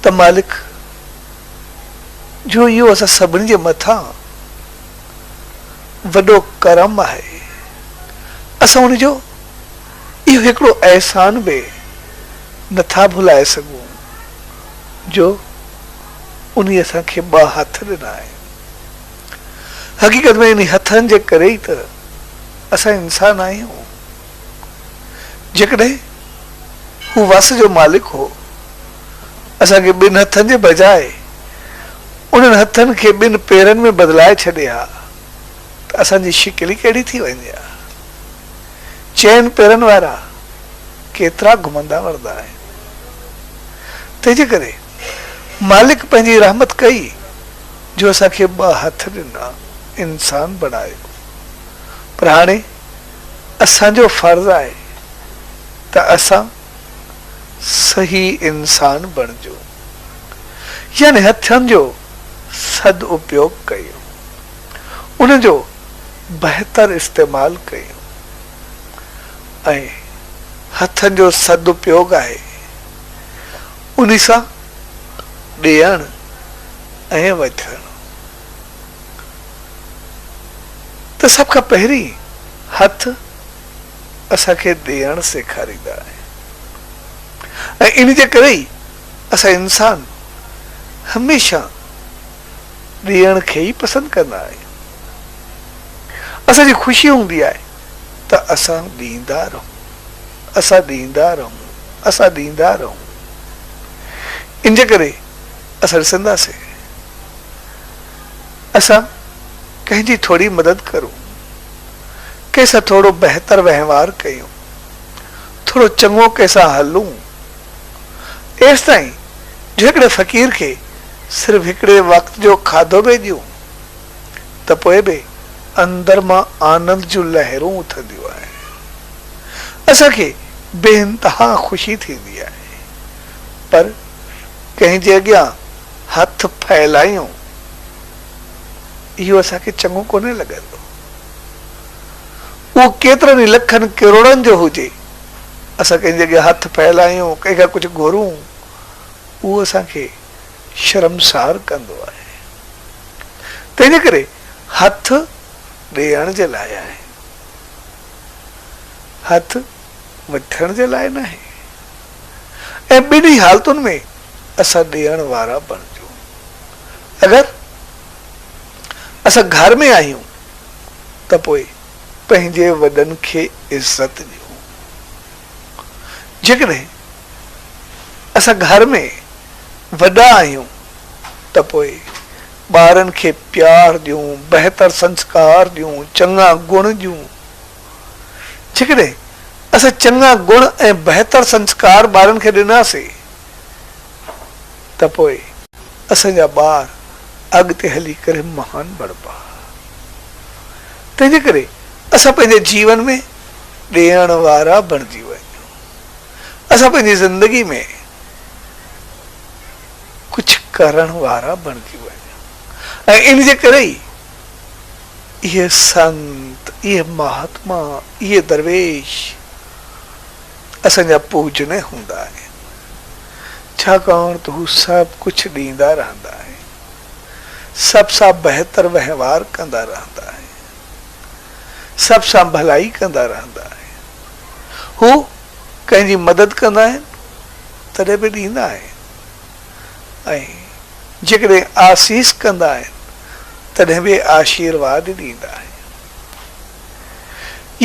ته مالڪ جو اهو اسان سڀني جي مٿان وڏو ڪرم آهي، اسان ان جو اهو هڪڙو احسان به نٿا ڀلائي سگهون جو انهي اسان کي ٻه هٿ ڏنا آهن. حقيقت ۾ انهي هٿن جي ڪري ئي ته اسان انسان آهيون. جيڪڏهن هو وس جو مالڪ هو، اسان کي ٻن هٿن جي بجاء انهن هٿن کي ٻن پيرن ۾ بدلائي ڇڏي ها ته اسان جي شڪل ئي ڪهڙي ٿي وڃي ها. چئن پيرن وارا ڪيترا گهمندا ورندا آهن. تنهن جي ڪري مالڪ پنهنجي رحمت ڪئي جو اسان کي ٻه هٿ ڏنا، انسان بڻايو. پر هاڻي اسان جو فرض آهي ته اسان صحيح انسان بڻجون يعني هٿن جو سد اپيوگ ڪيون، ان جو بهتر استعمال ڪيون ۽ هٿن جو سد اپيوگ آهي انهي سان ڏيڻ ۽ وٺڻ. ته سڀ کان پهرين هٿ اسان کي ڏيڻ سيکاريندا آهن ۽ ان جي ڪري ئي اسان انسان هميشه ڏيڻ کي ئي پسند ڪندا آهيون. اسان جي خوشي هوندي آهي ته اسان ڏيندا رهون، اسان ڏيندا رهون، اسان ڏيندا رهون. ان جي ڪري اسان ڏسنداسين اسان ڪنهن جي ٿوري مدد ڪرون، ڪنهن سان ٿورو بهتر وهنوار ڪيون، ٿورو چڱو ڪنهن سان هلون، ايستائين جو هڪڙي فقير کي صرف هڪڙي وقت جو کاڌو به ڏيون ته پوء به اندر مان آنند جون لهرون اٿنديون آهن. اسان کي بي انتها خوشي ٿيندي آهي. پر ڪنهن جي اڳيان هٿ ڦهلايون اهو اسان کي چڱو ڪونه لڳندو. اهو ڪيترن ئي لکن ڪروڙن جو هجي، اسان ڪنهن جي اڳيان هٿ ڦهلايون، ڪنهن کان ڪجهه گهرون، اهو اسان کي شرمسار ڪندو آهي. تنهن جي ڪري هٿ ڏيڻ جي لاء آهي، هٿ وٺڻ جي لاء ناهي ۽ ٻنهي حالتن ۾ اسان ڏيڻ وارا بڻجون. اگر اسان گهر ۾ آهيون ته پوء پنهنجي وڏن کي عزت ڏيون. جيڪڏهن اسان گهر ۾ وڏا آهيون ته پوء ٻارن کي پيار ڏيون، بهتر سنسڪار ڏيون، چڱا گڻ ڏيون. جيڪڏهن اسان چڱا گڻ ۽ بهتر سنسڪار ٻارن کي ڏناسين ته پوء اسان جا ٻار اڳتي هلي ڪري مهان بڻبا. تنهنجي ڪري اسان پنهنجي جيون ۾ ڏيڻ وارا بڻجي وڃون. اسان پنهنجي زندگي ۾ ڪجهه ڪرڻ وارا بڻجي وڃون ۽ ان جي ڪري ئي اهي سنت، اهي مهاتما، اهي درويش اسان جا پوڄني هوندا آهن، ڇاڪاڻ ته هو سڀ ڪجهه ڏيندا رهندا آهن، سڀ سان بهتر وهنوار ڪندا رهندا آهن، سڀ سان ڀلائي ڪندا رهندا آهن. هو ڪنهن جي مدد ڪندا آهن تڏهن به ڏيندا آهن ۽ جيڪڏهن آسيس ڪندا آهن تڏهن به آشيرواد ڏيندا آهن.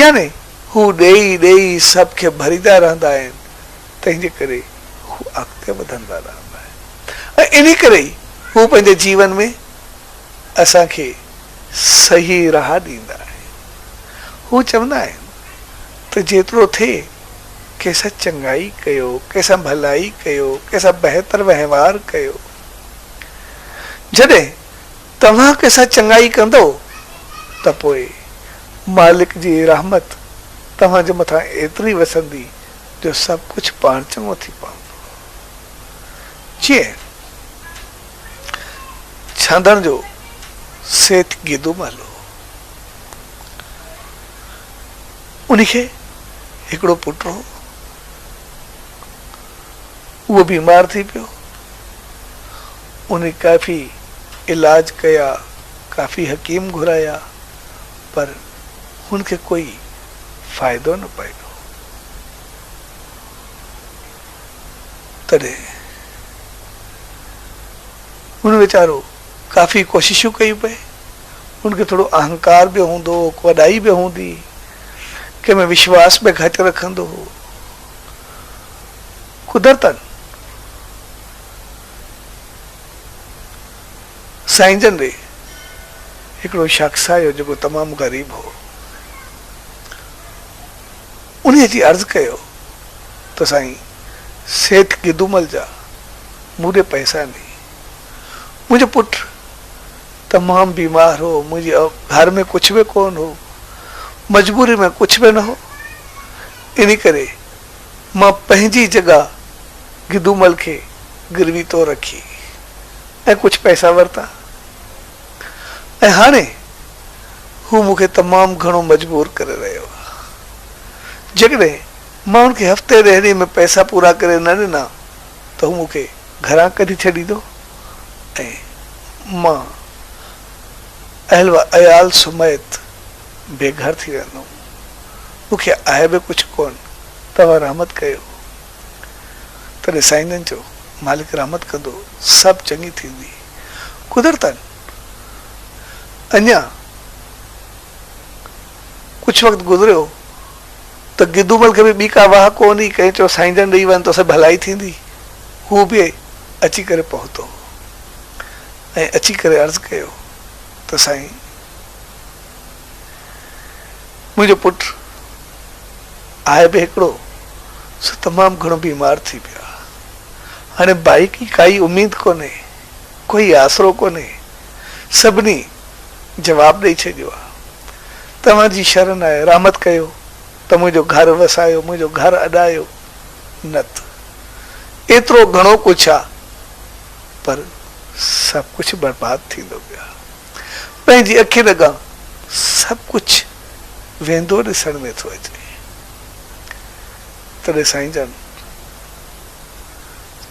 يعني هو ڏيئي ڏيئي سڀ کي ڀريندا رهندا آهن، تنهن جي ڪري هو اڳتي وڌندا رهندا آهن ۽ انهي ڪري ئي هو پنهنجي جيون ۾ اسان کي صحيح راهه ڏيندا آهن. هو چوندا آهن ته جيترو ٿئي ڪنهن سان چڱائي ڪيو، ڪنهن سان ڀلائي ڪيو، ڪنهن سان بهتر وهنوار ڪيو. جڏهن توهان ڪنهن سان چڱائي ڪندؤ ته پوء مالڪ جي رحمت توهان جي مٿان ايتري وسندي جو سڀ ڪجهه پاڻ چڱو ٿي پوندو. جيئن ڇاندڻ جو سيٺ گيدومل هو. ان کي هڪڙو پٽ هو. اهو بيمار ٿي پيو. ان ڪافي علاج ڪيا، ڪافي حڪيم گهرايا، پر هن کي ڪوئي فائدو نه پيو. تڏهن هن ويچارو ڪافي ڪوششون ڪيون پئي. هن کي ٿورو اهنڪار به هوندو هو، وڏائي به هوندي، ڪنهن ۾ وشواس به گهٽ رکندو هو. قدرتن سائين جن ڏي هڪڙو شخص آيو جيڪو تمام غريب هو. انهيء اچي عرض ڪيو ته سائين سيٺ گدومل جا مون ڏي پئسا نهي. منهنجو پٽ تمام بيمار هو، منهنجي گهر ۾ ڪجهه به ڪونه هو، مجبوري ۾ ڪجهه به نه هو، انهي ڪري مان پنهنجي جڳهه گدومل کي گروي طور رکي ۽ ڪجهه پئسا ورتا ۽ هاڻي هو مون کي تمام گهڻو مجبور ڪري رهيو آهي. جيڪڏهن مان هن کي هفتي ڏهه ڏينهن ۾ پئسا پورا ڪري نه ڏنا ته هو مون کي گهران ڪڍي ڇڏيندو ۽ مان اهل و عيال سميت بي گهر ٿي ويندم. مون کي آهي به ڪجهه ڪونه، توهان رحمت ڪيو. تڏهن سائين جن چيو، مالڪ رحمت ڪندو، سڀ چڱي ٿيندي. قدرتاً اڃا ڪجهه وقت گذريو ته گدومل کي به ٻي ڪا واهه ڪونه هئي، ڪنهن چيو سائين جن ڏي وڃ توسان ڀلائي ٿيندي. هو به اچي ڪري پهتو ۽ اچي ڪري عرض ڪيو ته سائين! منهنجو پٽ آهي به هڪڙو، سو تمام گهڻو بيمار ٿي پيو آهي. هاڻي بائي جي ڪائي اميد ڪونهي، ڪوئي آسرو ڪونهي. سڀني جواب ڏئي ڇڏيو آهي. توهان جي شرن آهي، رحمت ڪيو ته منهنجو گهر وسايو، منهنجو گهر اڏايو. نه ته ايترو گهڻو ڪجهه آهي، پر سڀ ڪجهه برباد ٿيندو پيو آهي. پنهنجي اکين اڳيان سڀ ڪجهه ويندو ڏسڻ ۾ ٿو اچي. تڏهن سائين جن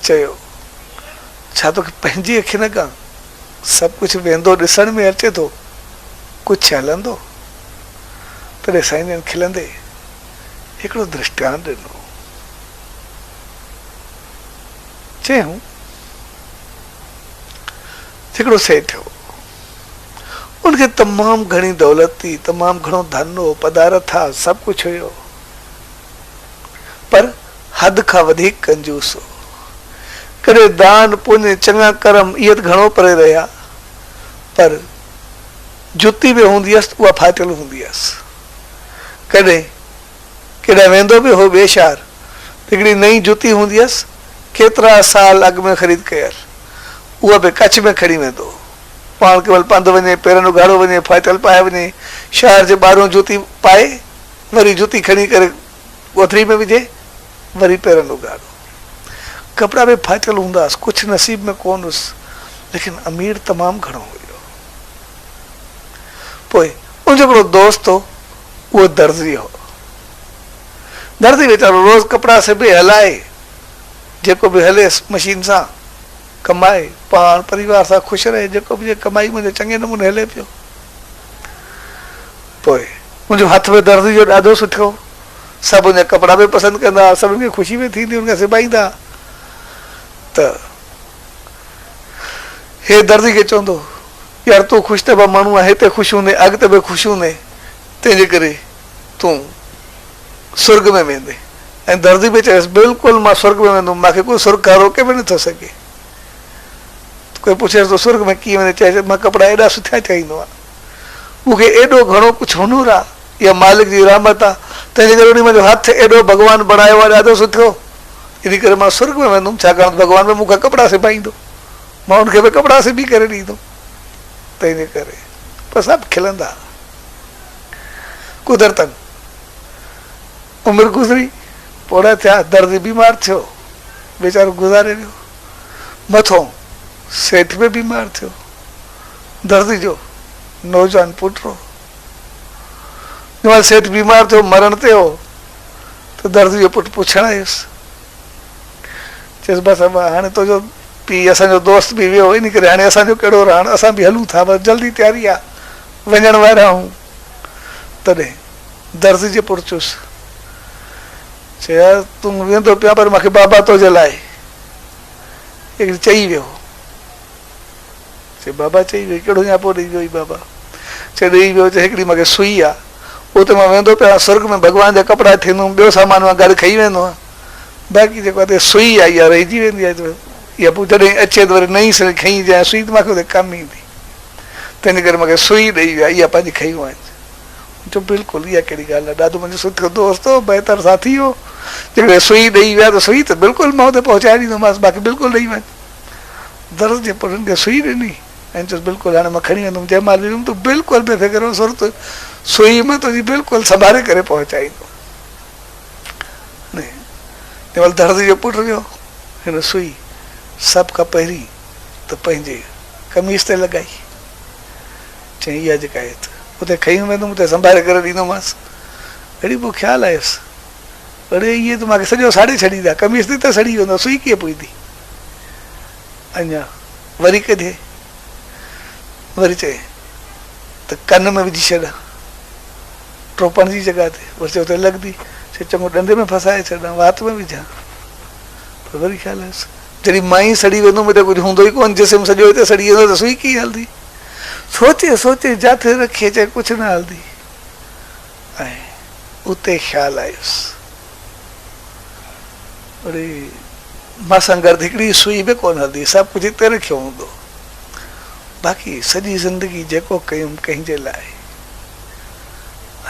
چيو، ڇا توکي پنهنجي اکين اڳيان سڀ ڪجهه ويندو ڏسڻ ۾ اچي ٿو؟ ڪجهه هلندو؟ تڏهن سائين جن کلندي هڪڙو درشٽانت ڏنو. چيائون، هڪڙو سيٺ هو. ان کي تمام گهڻي دولت هئي، تمام گهڻو ڌن هو، پدارٿ ها، سڀ ڪجهه هيو. پر حد کان وڌيڪ ڪنجوس هو. ڪڏهن دان، پڃ، چڱا ڪرم اهي ته گهڻو پري رهيا، پر جتي به هوندي هيس ته اها ڦاٽل هوندي هيس. ڪڏهن ڪيڏانهن ويندو به هو ٻئي شهر ته هڪڙي نئين جتي هوندي هيس، ڪيترا سال اڳ ۾ خريد ڪيل، اها به ڪڇ ۾ کڻي ويندو هو. پاڻ ڪنهن مهل پنڌ وڃي، پيرن اگهاڙو وڃي، ڦاٽل پائي وڃي، شهر جي ٻاهريون جتي پائي، وري جتي کڻي ڪري ڳوٿري ۾ وجهي، وري پيرن اگهاڙو. ڪپڙا به ڦاٽل هوندا هئس، ڪجهه نصيب ۾ ڪونه هيس، ليڪن امير تمام گهڻو هيو. پوء ان جو هڪڙو دوست هو، اهو درزي هو. درزي ويچارو روز ڪپڙا سبي هلائي، جيڪو به هليس مشين سان ڪمائي، پاڻ پريوار سان خوش رهي، جيڪو به ڪمائي منهنجو چڱي نموني هلي پيو. پوء ان جو هٿ به درزي جو ڏاڍو سٺو، سڀ ان جا ڪپڙا به پسند ڪندا هئا، سڀن کي خوشي به ٿيندي ان کان سبائيندا هئا ته هي درزي کي چوندو هو، يار تون خوش طبع ماڻهو آهين، هتي خوش هوندين اڳتي به خوش هوندين، تنهنجي ڪري تون سرڳ ۾ ويندين. ۽ درزي به چيس، بلڪل مان سرڳ ۾ ويندم، مان کي ڪوئي سرڳ کان روڪي به نٿو سگهي. ڪوئي پڇيس تون سرڳ ۾ ڪيئن ويندين؟ چيس، مان ڪپڙا ايڏا سٿيا چاهيندو آهيان، مون کي ايڏو گهڻو ڪجهه هنر آهي، اها مالڪ جي رحمت آهي، تنهنجي ڪري انهي منهنجو هٿ ايڏو ڀڳوان بڻايو آهي ڏاڍو سٺو، انهي ڪري مان سرڳ ۾ ويندم، ڇاڪاڻ ته ڀڳوان به مون کان ڪپڙا سبائيندو، مان ان کي به ڪپڙا سبي ڪري ڏيندم، تنهنجي ڪري. پر سڀ کلندا. قدرتن عمر گذري، پوڙها ٿيا، درد بيمار ٿيو، ويچارو گذاري ويو. مٿون سيٺ به بيمار ٿيو، درد جو نوجوان پٽ هو. جنهن مهل سيٺ بيمار ٿيو، مرڻ تي هو ته درد جو پٽ پڇڻ آيس. چيس بس ابا هاڻي تنهنجو پيء اسان جو دوست به ويو، ان ڪري هاڻي اسان جو ڪهڙو رهڻ، اسان به هلون ٿا، بس جلدي تياري آ، وڃڻ وارا آهون. تڏهن درزي جي پٽ چيس، چي يار تون ويندو پيان پر مان کي بابا تو جي لاء هڪڙي چئي ويو. چي بابا چئي ويو، ڪهڙو نياپو ڏئي ويو هي بابا؟ چي ڏئي ويو، چي هڪڙي مان کي سوئي آ، اتي مان ويندو پيان، سرڳ ۾ ڀڳوان جا ڪپڙا ٿيندم، ٻيو سامان مان گڏ کئي ويندو آهيان، باقي جيڪو آ سوئي آ اها رهجي ويندي آ، اها پوء جڏهن اچي ته وري نئين سر کئي اچجانء، سوئي ته مان کي اتي ڪم ايندي، تنهنجي ڪري مان کي سوئي ڏئي ويا، اها پنهنجي کئي وڃ. چيو بلڪل اها ڪهڙي ڳالهه آ، ڏاڍو منهنجو سٺو دوست هو، بهتر ساٿي هو، جيڪڏهن سوئي ڏئي ويا ته سوئي ته بلڪل مان اتي پهچائي ڏيندومانس، باقي بلڪل ڏئي وڃ. درس جي پٽن کي سوئي ڏني ۽ چيس بلڪل هاڻي مان کڻي ويندم جنهن مهل به ويم تون بلڪل بي فڪر هو سرت سوئي مان تنهنجي بلڪل سنڀاري ڪري پهچائيندم. جنهن مهل درزي جو پٽ ويو هن سوئي سڀ کان پهرين ته پنهنجي قميص تي لڳائي چيائين اها جيڪا آهي ته اتي کڻي ويندم اتي سنڀاري ڪري ڏيندومانس. اهڙي پوء خيال آيس اڙي اهي ته مان کي سڄو ساڙي ڇڏيندا قميص تي ته سڙي ويندو سوئي ڪيئن پوئيندي. اڃا وري ڪڍي وري چئي ته ڪن ۾ وجهي ڇڏان ٽوپڻ جي جڳهه تي وري چئي اتي لڳندي چئي چڱو ڏندي ۾ ڦاسائي ڇڏان وات ۾ وجهان پر وري خيال آيس جڏهن مان ئي سڙي ويندم هتي ڪجهه هوندو ئي ڪونه جسم سڄو هتي سڙي ويندو ته سوئي ڪيئن هلندي سوچي سوچي جاٿي رکي چئي ڪجهه نه هلندي ۽ اتي خيال آيس اڙي مان سان گڏ هڪڙي سوئي به ڪونه هلندي، سڀ ڪجهه هتي رکيو هوندو. باقي سڄي زندگي جيڪو ڪيم ڪنهن جي لاء؟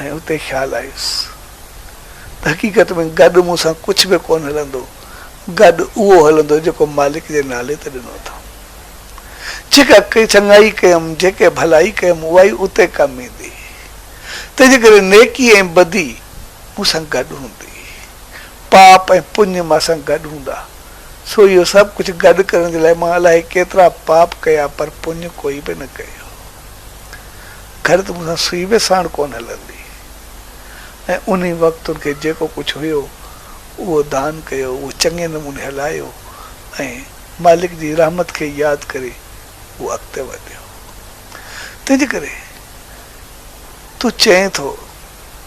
۽ اتي خيال آيس ته حقيقت ۾ گڏ مون سان ڪجهه به ڪونه هلندو، گڏ اهو هلندو جيڪو مالڪ جي نالي تي ڏنو اٿم. جيڪا چڱائي ڪيم، جيڪي ڀلائي ڪيم، اها ئي اتي ڪم ايندي. تنهنجي ڪري نيڪي ۽ بدي مون سان گڏ هوندي. پاپ ۽ پڃ مان سان گڏ هوندا. سو اهو سڀ ڪجهه گڏ ڪرڻ جي لاء مان الائي ڪيترا پاپ ڪيا پر پڃ ڪوئي به نه ڪيو. گهر ته مون سان سوئي به ساڻ ڪونه هلندي. ۽ انهي وقت ان کي جيڪو ڪجهه هيو اهو دان ڪيو، اهو چڱي نموني هلايو ۽ مالڪ جي رحمت کي ياد ڪري اهو اڳتي وڌيو. تنهنجي ڪري تون چئين ٿو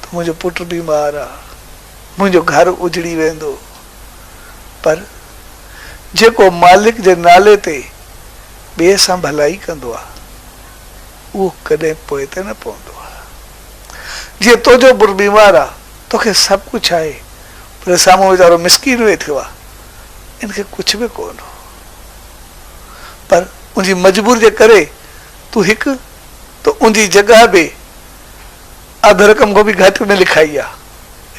ته منهنجو پٽ بيمار آ، منهنجو گهر اجڙي ويندو. پر جيڪو مالڪ جي نالي تي ٻئي سان ڀلائي ڪندو آ، اهو ڪڏهن پوئتي نه پوندو آ. جيئن تنهنجو پٽ بيمار آ، توکي سڀ ڪجهه آهي، پر سامهون ويچارو مسڪين ويٺو آ، ان کي ڪجهه به ڪونه هو. پر ان جي مجبوري جي ڪري تون هڪ ته ان جي جڳهه به اڌ رقم کان به گهٽ ۾ لکائي آ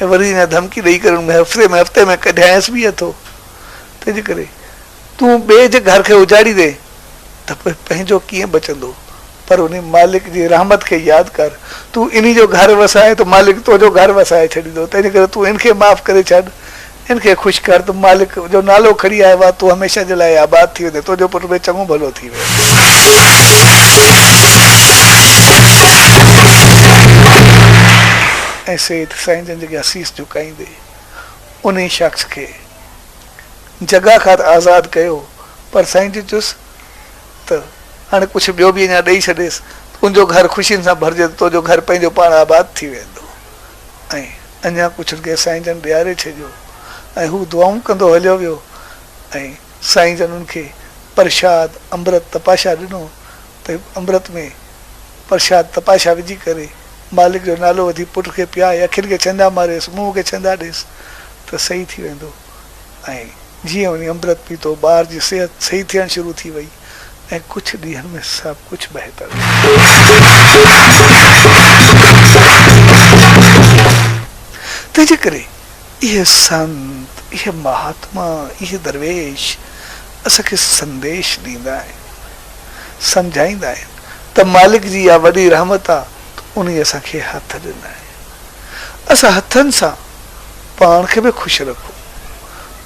۽ وري اڃا ڌمڪي ڏئي ڪري ان ۾ هفتي ۾ هفتي ۾ ڪڍيائينس به اٿو. تنهنجي ڪري تون ٻئي جي گهر کي اجاڙيندين ته پوء پنهنجو ڪيئن بچندو؟ پر انهي مالڪ جي رحمت کي ياد ڪر. تون انهي جو گهر وسائين ته مالڪ تنهنجو گهر وسائي ڇڏيندو. تنهنجي ڪري تون ان کي معاف ڪري ڇڏ. ان کي خوش ڪر ته مالڪ جو نالو کڻي آيو آ، تون هميشه جي لاء آباد ٿي ويندين، تنهنجو پٽ به چڱو ڀلو ٿي ويندو. ۽ سيٺ سائين جن جي اڳيان سيس جهڪائيندي انهي شخص کي جڳهه کان ته آزاد ڪيو پر سائين جن چيس ته هاڻي ڪجهه ٻيو به اڃا ڏئي ڇڏيس ته ان جو گهر خوشين سان ڀرجي ته تنهنجو گهر پنهنجو پاڻ آباد ٿي ويندو. ۽ اڃا ڪجهه کي سائين جن ڏياري ڇڏيو ۽ هو دعائون ڪندو هليو ويو ۽ سائين جن ان کي پرشاد امبرت تپاشا ڏنو ته امبرت ۾ پرشاد تپاشا وجهي ڪري مالڪ جو نالو وٺي پٽ کي پيائي اکين کي ڇنڊا ماريس منهن کي ڇنڊا ڏيس ته صحيح ٿي ويندو ۽ جيئن انهي امبرت پيتو ٻار جي صحت صحيح ٿيڻ شروع ٿي وئي ۽ ڪجهه ڏينهن ۾ سڀ ڪجهه بهتر ٿي ويو. تنهنجي ڪري اهي سنت، اهي مهاتما، اهي درويش اسان کي سنديش ڏيندا آهن، سمجهائيندا آهن ته مالڪ جي اها وڏي رحمت آ ته انهي اسان کي هٿ ڏنا آهن. اسان هٿن سان پاڻ کي به خوش رکون،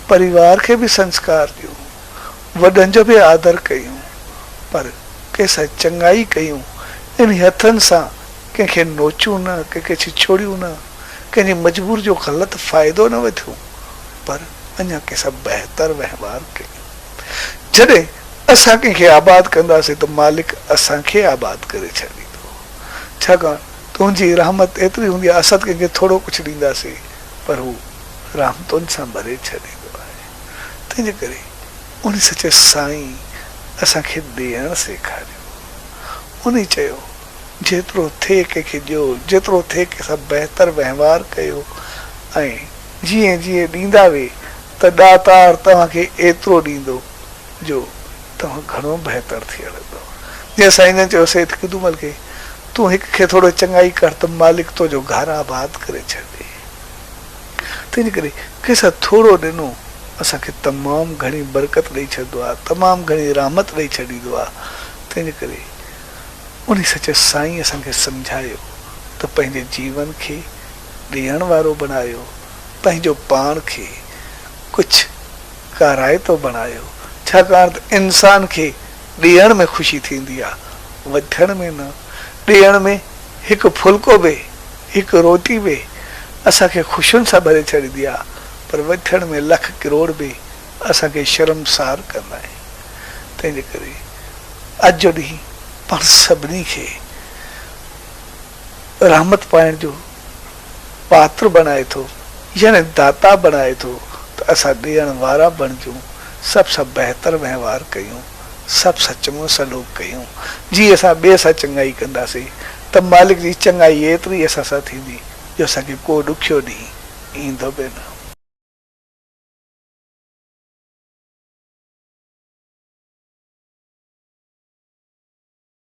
پريوار کي به سنسڪار ڏيون، وڏن جو به آدر ڪيون، پر ڪنهن سان چڱائي ڪيون، انهي هٿن سان ڪنهن کي نوچون نه، ڪنهن کي ڇڇوڙيون نه، ڪنهن جي مجبوري جو غلط فائدو نه وٺون، پر اڃا ڪنهن سان بهتر وهنوار ڪيون. جڏهن اسان ڪنهن کي آباد ڪنداسين ته مالڪ اسان کي آباد ڪري ڇڏيندو. ڇاڪاڻ ته ان جي رحمت ايتري هوندي آهي، اسان ته ڪنهن کي ٿورو ڪجهه ڏينداسين پر هو رحمتن سان ڀري ڇڏيندو آهي. تنهنجي ڪري انهي سچي سائين اسان کي ڏيڻ سيکاريو. انهي چيو، جيترو ٿئي ڪنهن کي ڏيو، جيترو ٿئي ڪنهن سان بهتر وهنوار ڪيو ۽ جيئن جيئن ڏيندا وي ته ڏاتار توهان کي ايترو ڏيندو جو توهان گهڻو بهتر ٿي هلندؤ. جيئن سائين جن چيو سيٺ گدومل کي، تون هڪ کي ٿورو چڱائي ڪر ته مالڪ تو جو گهر آباد ڪري ڇڏي. تنهنجي ڪري ڪنهن سان ٿورو ڏنو اسان کي تمام گهڻي برڪت ڏئي ڇڏندو آهي، تمام گهڻي رحمت ڏئي ڇڏيندو آهي. تنهنجي ڪري انهي سچي سائين اسان کي سمجهايو ته پنهنجي جيون کي ڏيڻ وارو بڻايو، پنهنجو پاڻ کي ڪجهه ڪارائتو بڻايو، ڇاڪاڻ ته انسان کي ڏيڻ ۾ خوشي ٿيندي آ، وٺڻ ۾ نه. ڏيڻ ۾ هڪ ڦلڪو به، هڪ روٽي به اسان کي خوشين سان ڀري ڇڏيندي آ، پر وٺڻ ۾ لک ڪروڙ به اسان کي شرمسار ڪندا آهن. تنهنجي ڪري اڄ جو ڏينهن پاڻ سڀني کي رحمت پائڻ جو پاتر بڻائي ٿو يعني داتا بڻائي ٿو ته اسان ڏيڻ وارا بڻجون، سڀ سان بهتر وهنوار ڪيون، سڀ سان چڱو سلوڪ ڪيون، جي اسان ٻئي سان چڱائي ڪنداسين ته مالڪ جي چڱائي ايتري اسان سان ٿيندي جو اسان کي ڪو ڏکيو ڏينهن ايندو به نه.